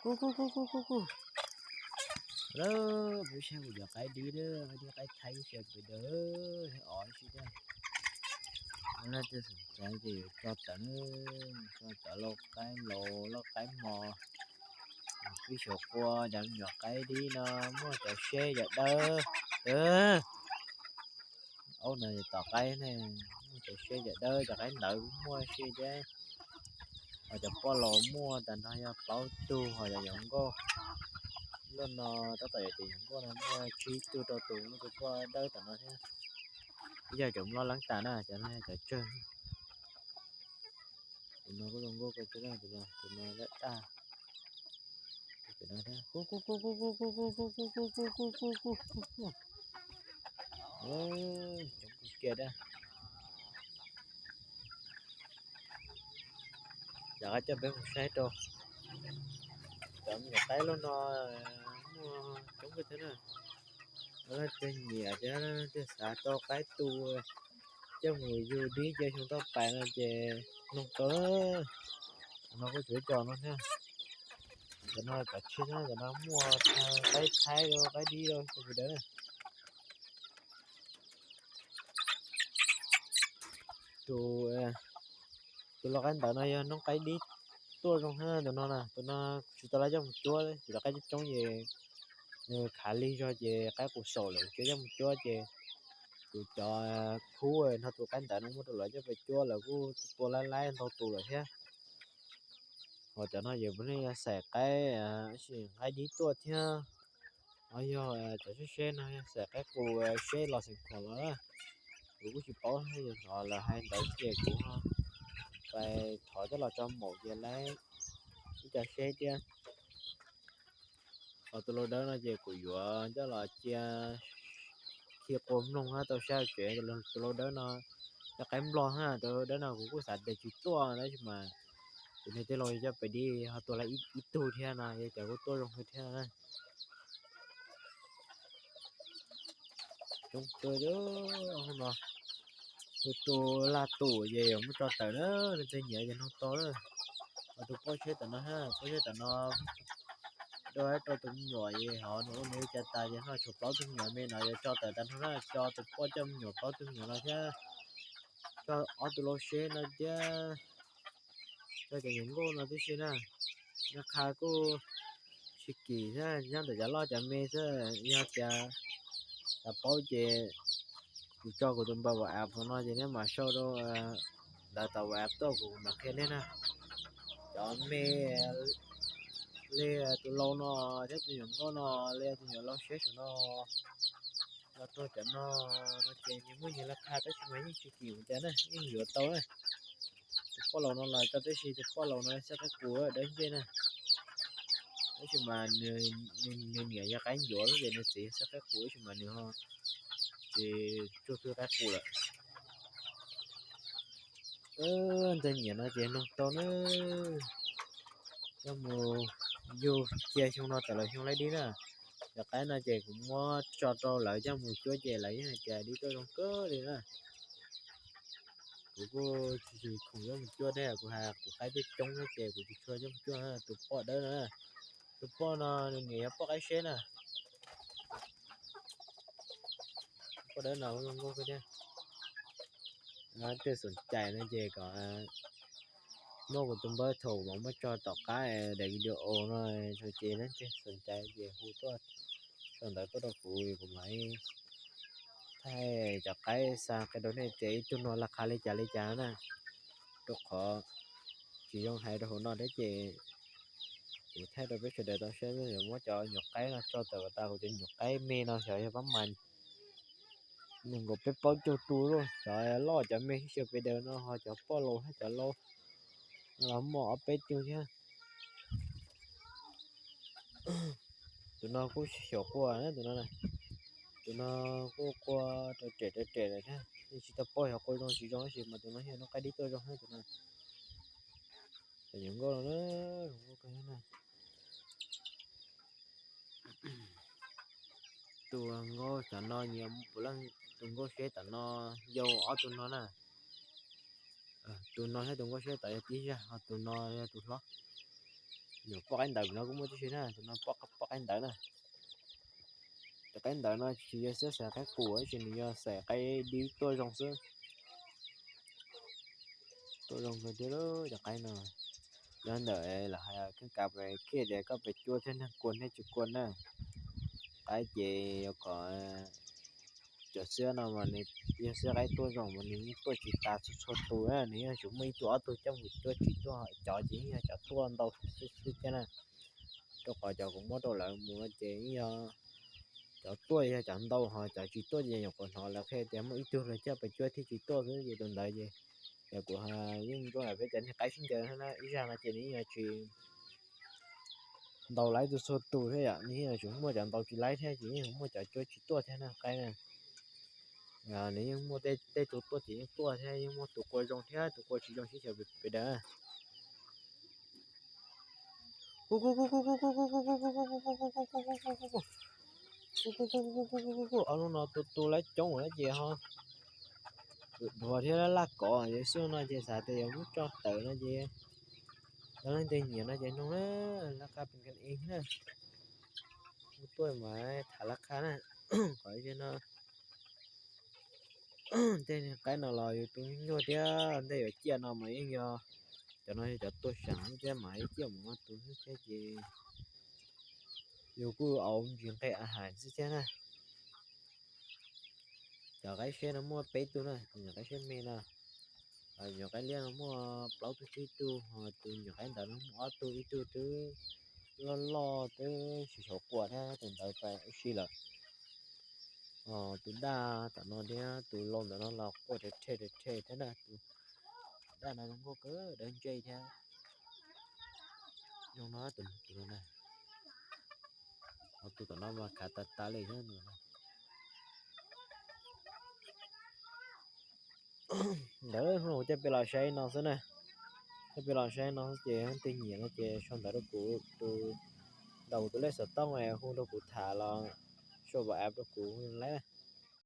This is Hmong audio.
Kuv, kuv, kuv, kuv, kuv, kuv. Lawm, peb saib kuv cov qaib dib, qaib dib qaib thaib xyaw pes daws, os sib tiag. Leej twg xav txawv ces yuav tso tawm, tso tawm lauj qaib laus lauj qaib mos. Peb xyaw qua cov me nyuam qaib dib no muaj cov seb cov dawb. Aub no tom qaib ne, muaj cov seb cov dawb, cov qaib ntawd kuj muaj seb thiab. Ho cov poj laus muaj tas nrho yog plaub tug, ho cov nyuam nkauj loj no tab tom yog cov nyuam nkauj no muaj tsib tug rau tus, muaj tus poj dawb tom no thiab. Ib co cov loj leeb tas na, cov no yog cov tsawg. Tus no kuj zoo nkauj kawg thiab, tus no, tus no daj daj. Kuv, kuv, kuv, kuv, kuv, kuv, kuv, kuv, kuv, kuv, kuv, kuv, kuv, kuv, kuv. Coob kawg kiag thiab. Yog qab coj peb mus saib rau cov me nyuam qaib loj no muaj coob kawg thiab na. Leej twg nyiam thiab leej twg xav tau qaib tu coj mus yug dib cia xyoo toj pais no ces mloog tau. Cov no kuj tsuav cov no thiab. Cov no cov tshiab thiab, cov no muaj qaib thaib rau qaib dib rau xyaw pes daws na. Tus, tus lau qaib ntawd no yog noob qaib dib tuaj zoo thiab tus no na, tus no tsis tau lawv coj mus cuab, tsis tau qaib coob coob ces nws khav lig zog ces qaib qus xaum lawm tsis coj mus cuab ces kuv cov khub no tus qaib ntawd no muab rau lawv coj pes cuab lawv kuj tua laib laib ntau tus lawm thiab. Ho cov no ces puav leej yog xaim qaib, sim qaib dib tuaj thiab. Ho yog cov seb seb no yog xaim qaib qus seb los xeem khuam los na. Kuv kuj tsis paub, yog hnov lawv hais ntawd ces kuv pais thov coj los tso maum ces laib ib co seb thiab. Ho tus lau dawb no ces kuv yuav coj los cia khi qua mloog hab tau sab tsev. Tus lau dawb no yog qaib nplog hab, tus lau dawb no kuv kuj xav tias tsis tuaj tab sis mas kuv niag tij laug coj pes dib ho tua lawm ib tug thiab no yog cov kuj tuaj zoo kawg thiab na. Coob kawg no. Tus, tus laj tum ces yuav muab tso tawm na, leej twg nyiam ces noog tau na. Ho tus poj tsheb tom no, poj tsheb tom no rau, rau tus me nyuam es ho nws ua nws li cas tas ces noj tshuav plaub tug me nyuam me no yuav tso tawm tag nrho na, tso tus poj coj me nyuam plaub tug me nyuam no thiab, tso ob tug lau seb no thiab, tso cov nyuam nkauj no tib si na. Nyob qha kuj tsis kim thiab, nyob ntawm cov loj cov me xwb, yog tias xav paub ces kuv tso kuv tus npawb WhatsApp no ces neb mam sau rau ntawd, tau WhatsApp tuaj kuv mam qhia neb na. Cov me li tus lau no thiab tus nyuam nkauj no li tus nyuam lau seb saum no los rau cov no, no ces nyias muaj nyias li qha tab sis mas yeej tsis kim mus cas na, yeej yuav tau na. Tus poj laus no los tso tib si, tus poj laus no xab qaib qus dawb ncej na, tab sis mas nws niam yog qaib ncuav ces nws txiv xab qaib qus tab sis mas nws ho tsis tsuag tug qaib qus lawm. Ntxawg nyiam no ces noog tau na, coj mus yug cia xyoo no tawm los xyoo laib dib na. Cov qaib no ces kuv muab tso rau lawv coj mus cuab ces lawv yeej hais tias dib tuaj zoo kawg li na. Kuv kuj tsis khoom coj mus cuab thiab, kuv hais kuv qaib tuaj coob thiab ces kuv tsis tshua coj mus cuab. Tus poj dawb no, tus poj no nws niam yog poj qaib seb na. Poj dawb no zoo nkauj kawg thiab. Leej twg xoom cais no ces kom muab kuv tus npawb thaum mas muab tso tom qab daim video no, ces leej twg xoom cais ces hu tuaj sau ntawv tuaj rau kuv, kuv mam thaij cov qaib xa qhia rau nej tias ib tug no laj qha li cas li cas na. Rau qhov tsis zoo hais rau hauv no thiab ces kuv thaij rau peb sawv daws tau saib, yuav muab cov nyuam qaib no tso tawm kom tas, kuv cov nyuam qaib me no xyov yog pab mas nees nkaum peb plaub caug tus lauj, cov loj cov me xyaw pes daws no, ho cov poj laus thiab cov laus los muaj ob peb tug thiab. Tus no kuj xyaum qua na tus no, tus no kuj qua rau rem rau rem lawm thiab, yeej tsis tau paub xyov qua zoo tsis zoo tab sis mas tus no yog noob qaib dib tuaj zoo thiab tus no. Cov nyuam nkauj no na, zoo nkauj kawg thiab na. Tus nkauj cov no nyias puav leej, tus nkauj seb tom no yau ob tug no na. Tus no thiab tus nkauj seb tom yog tib zaj, ho tus no yog tus hlob. Nyuam poj qaib ntawv no kuj muaj tib si na, tus no poj qaib ntawv na. Cov qaib ntawv no tsis yog xav xaiv qaib qus, tsis, nws yog xaiv qaib dib tuaj zoo xwb. Tuaj zoo kawg thiab cov qaib no. Nyob ntawm lawv hais keeb kav pem khej tias koj pem cuab thiab neeg kua thiab tsis kua na. Qaib ces yuav kom cov xiab no mas nws yog xiab qaib tuaj zoo mas nws yeej tuaj tsis tas txhua txhua tus, nws yeej tsuas muaj ib tug ob tug coj mus cuab tsis tuaj, cov ces yeej yog cov tuaj ntau xwb thiab na. Rau qhov cov kuv muab rau lawv mus no ces yeej yog cov tuaj yog cov ntau, ho cov tsis tuaj ces nyuam qhuav hnov lawv qhia tias muaj ib tug los coj pem cuab thiab tsis tuaj xwb, ces tus ntawd ces yog kuv yeej zoo li peb cov niag qaib sib ncaws na, ib zaj no ces nws yeej yuav tsis ntau laib txhua txhua tus thiab yom, nws yeej yuav tsuas muaj cov ntau tsis laib thiab ces yeej yuav muaj cov cuab tsis tuaj thiab na qaib na. Nws yeej muaj tej tug tuaj ces yeej tuaj thiab, yeej muaj tus kua zoo thiab tus kua tsis zoo sib xyaw pem daws. Ob lub no tu tu lawv coob lawm ces ho dhuav thiab laj kov xwb no ces xav tias yuav muab tso tawm no ces cov leej twg nyiam no ces noog na, laj qha pes kas ees na. Kuv tuaj mas tham laj qha na. Qhov no tej qaib no los yus tus nyuaj thiab, ntej yuav ciaj no mas yeej yog cov no yog cov tuaj seem thiab mas yeej ciaj mus no tus xwb thiab ces yus kuj auv ntsis nqe a has xwb thiab na. Cov qaib siab no muaj peb tug na, tus nyuam qaib siab me no, nyuam qaib liab no muaj plaub tug tsib tug, ho tus nyuam qaib ntawd no muaj ob tug, ib tug twb loj loj twb tsis tshua quaj thiab, tus ntawd pas ua si lawm. Tus daj tom no thiab tus lau ntawm no los quaj rhe rhe rhe rhe thiab na, tus daj no zoo nkauj kawg dawb ntsej thiab. Zoo no tus tus no na, ho tus tom no mas khav tas tas li thiab. Ntawd hnub no kuv coj peb los saib no xwb na, coj peb los saib no xwb ces leej twg nyiam no ces sau ntawv rau kuv, tus ntaus kuv tus lej xov tooj hu rau kuv tham los sau WhatsApp rau kuv lawm.